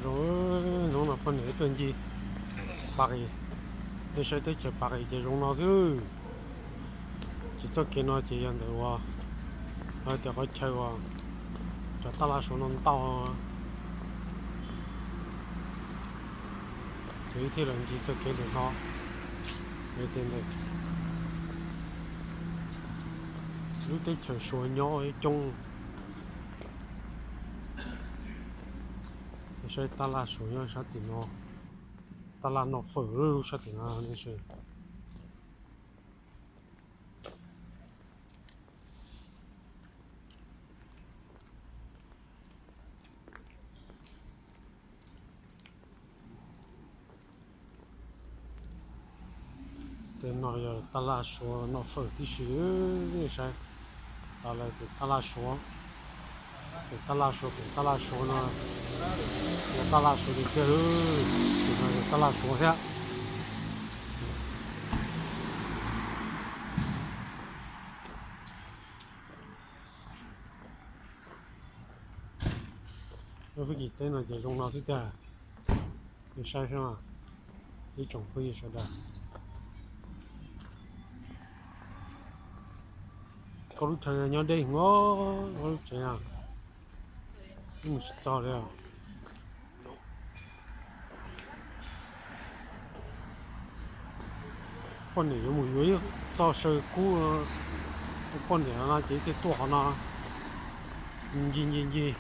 Zoo, hnub no poj niam tuaj ncig Paris, nej saib teb chaws Paris ces zoo no xwb. Ces txoj kev no ces yog ntawm uas hais tias qhov chaw uas cov tab laj Suav no ntau, ces wb thiaj los ncig txoj kev ntawm no. Tias ntawm lub teb chaws Suav nyob coob. Saib tab laj Suav nyob sab tim no, tab laj noj fawm sab tim no. Tej no yog tab laj Suav noj fawm tib si, nej saib. Tas lawm tus tab laj Suav, tus tab laj Suav, tus tab laj Suav no yog tab laj Suav tiag tiag, tus no yog tab laj Suav thiab. Lub fwj chim teb no ces zoo no xwb tiag. Nej saib seb, ib tsoom phooj ywg sawv daws, koj lub chaw nyob deb heev os, koj lub tsev mus tsis txog li os. Poj niam yuav mus yuav ib txoj saw kub, poj niam no ces thiaj tuaj qhov no, ncig ncig ncig,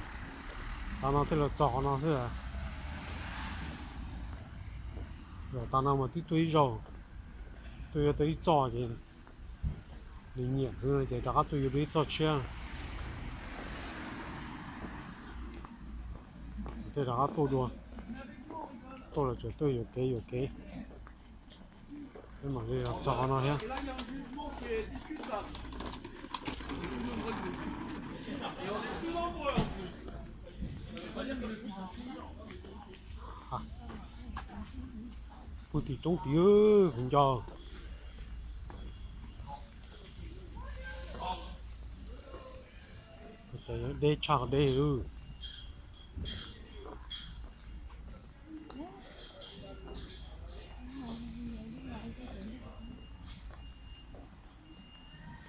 tas no thiaj los txog qhov no xwb. Zaum tas no mas twb tuaj ib zaug, tuaj yuav tau ib txoj ces nws nyiam heev ces rov qab tuaj yuav dua ib txoj tshiab. Tej rov qab tuaj dua, tuaj los tseem tuaj yuam kev yuam kev. Peb mam li los txog no thiab. Puag tim roob tid, kuv nco. Deb tshaj deb.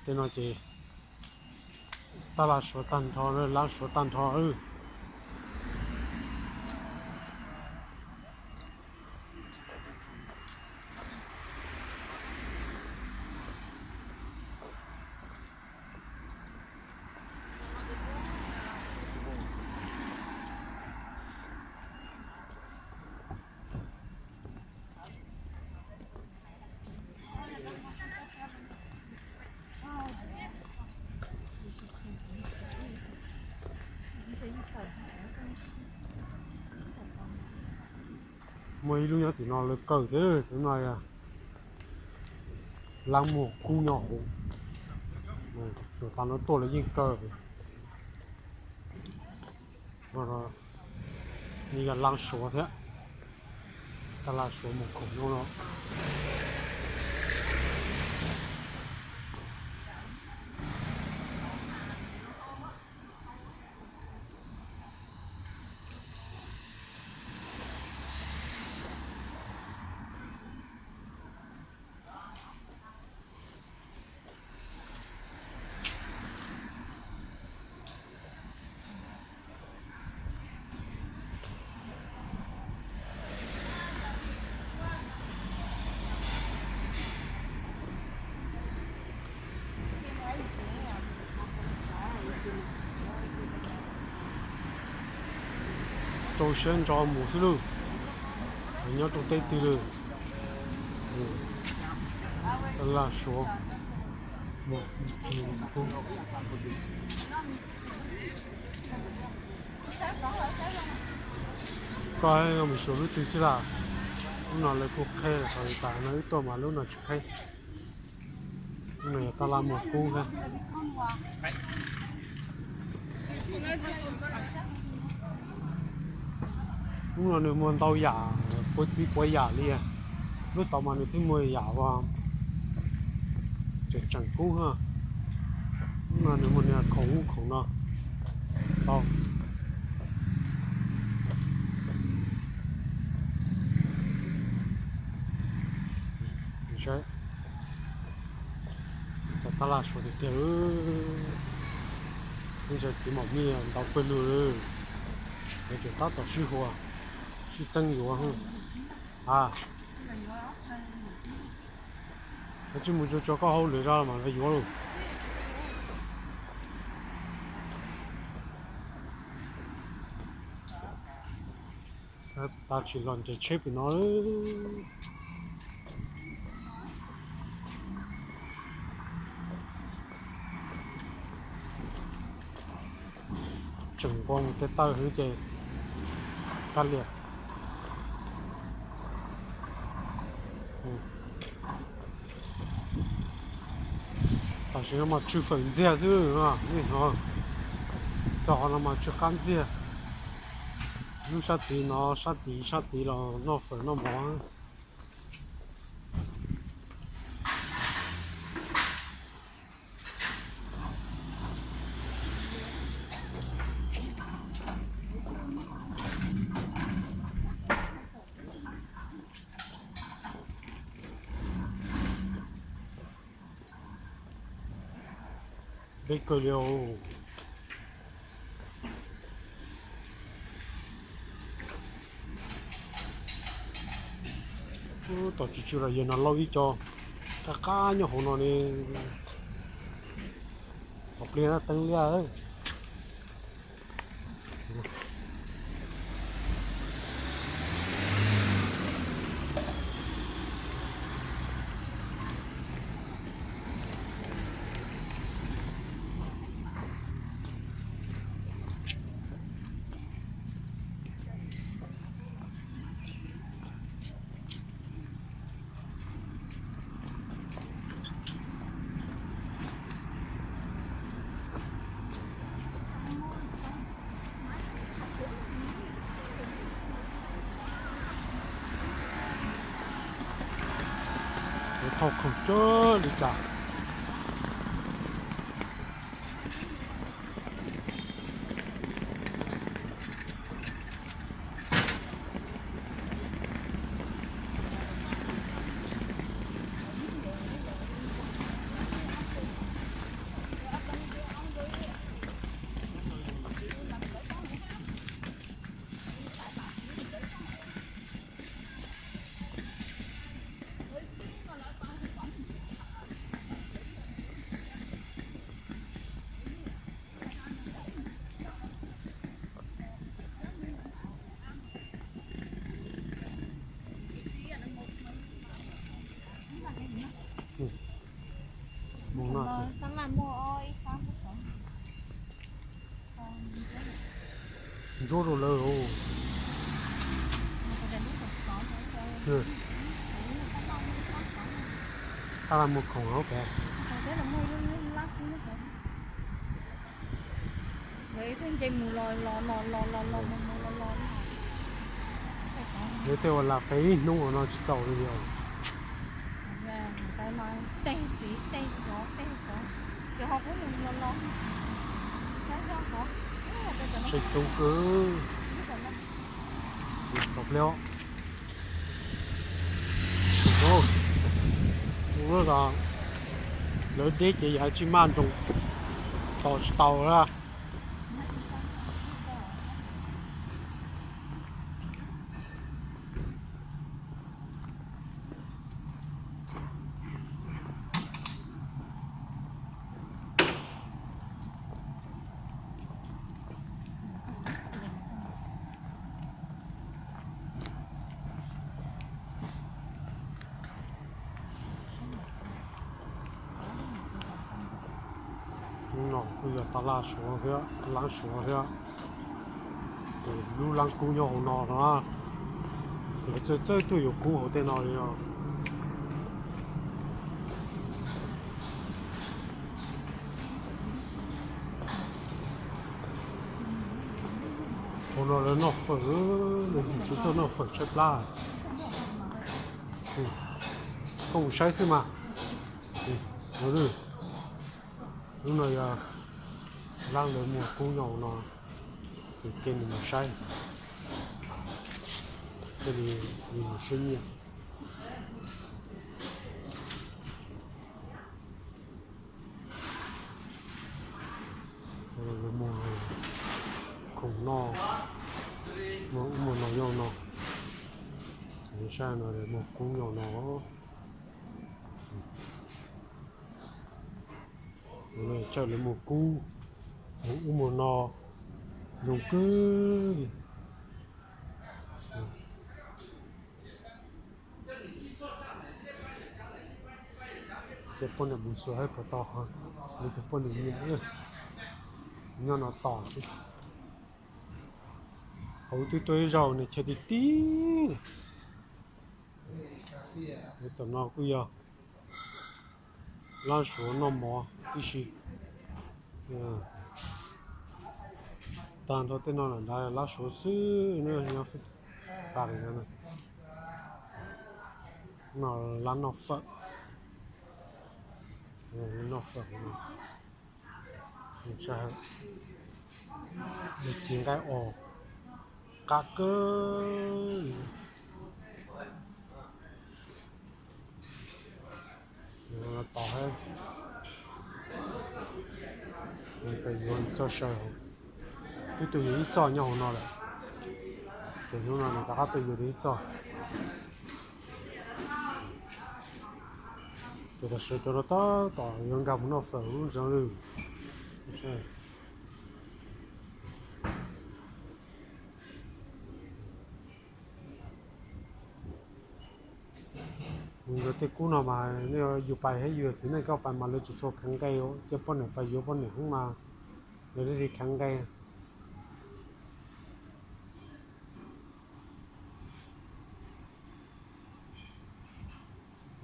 Tej no ces tab laj Suav tag nrho, laj Suav tag nrho. Muaj ib lub nyob tim no lawv kaw thiab, tus no yog lab muag kub nyob hauv. Zaum tas no tuaj lawv yeej kaw. Nws yog lab Suav thiab, tab laj Suav mus khoom no no. Rau siab ntso mus xwb lauj, nyob rau teb twg lawm. Tab laj Suav. Koj mus xyuas lub twg xwb las? Lub no lawv kuj qheb, qhov tas no wb tuaj mas lub no tsis qheb. Lub no yog tab laj muag kub thiab. Lub no nws muag ntau yam, puav txiv puav yam li. Lub tod mas nws twb muag yam uas tseem tseem kub. Lub no nws muag niag khoom ub khoom no tau. Saib, txog tab laj suav tiag tiag lawm. Ib zag txiv maum mij ntau pawg lug lawm, lawv tseem tab tom sib hua, sib txeeb yuav. A, lawv tsis mus tsuas tso koj hauj lwm zog mas lawv yuav lawm. Tab sis los nres tsheb pem no. Tseem nqua mus tej tawj xwb ces kab liam. Tam sim no mas tsw fawm ntxiag xwb, niaj hnub txog qhov no mas tsw qab ntxiag. Lub sab tid no, sab tid sab tid los noj fawm noj mov. Deb kawg li os. Tom tsis tsw los yog no lauj, ib co qab qab nyob hauv no ne. Tom pliag na teeb liaj. Thauj khoom coob li cas. Ntsuab rau lawv os. Tab laj muag khoom hauv pem. Lawv tej nce mus los los los los los los los los. Lawv tej uas lam fev ib hnub no tsis txaus li os. Tej txiv tej tsov tej tsov, ces ho kuj mus los los. Tseem tu kawg. Tom pliag. Lawv deb ces yog tsis maj nroos, tos tsis tau lawm. Hnub no kuj yog tab laj suav thiab, lab suav thiab. Ces lub lab kub nyob hauv no no, lawv txawj txawj tuaj yuav kub hauv tej no li os. Hauv no lawv noj fawm, lawv mus sib tuaj noj fawm tshaib plab. Koj mus saib xwb mas. Lub no yog lab lawv muag kub nyob hauv no, ces cia nws mus saib, cia nws mus siab nyiam. Muag ub muag no nyob no. Saib no, muag kub nyob no. Chaw lawv muag kub, muag ub muag no, zoo kawg li. Ces poj niam mus xyuas saib puas tau li tus poj niam nyiam, nyob no tos xwb. Hauv twb tuaj ib zaug nws chaw ti ti. Tom no kuj yog lab Suav noj mov tib si. Tag nrho tej no lawm nrad lab Suav xwb, nyob Fab Kis no. No lab noj fawm, noj fawm no. Nws ci nqaij os, qab kawg. Tos, peb yuav txoj saw hauv, twb tuaj yuav ib txoj nyob hauv no lawm, ces hnub no nws rov qab tuaj yuav ib txoj. Ces tam sim cov no tab tom yuav nkag mus noj fawm lub ntxa lwj. Mus yog tej kub no mas nej yus pais thiab yus txiv neej koj pais mas lawv tsis tshua kheev nqe, cia poj niam pais yuav poj niam hoob mas lawv thiaj li kheev nqe.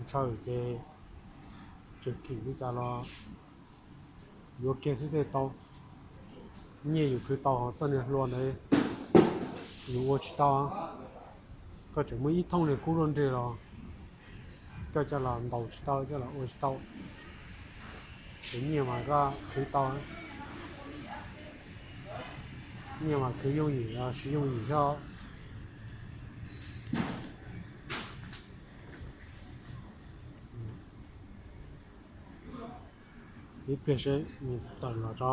Ntshaw ces tseem kim li cas los yuav kiag xwb thiaj tau. Nyiaj yus khwv tau, txoj niag hlua ntawd yus ua tsis tau. Koj tseem muaj ib thooj niag kub luaj nrig los koj coj los ntaus tsis tau, coj los ua tsis tau. Ces nyiaj mas koj khwv tau, nyiaj mas khwv yooj yim, siv yooj yim xwb. Ib pliag seb tawm los tso.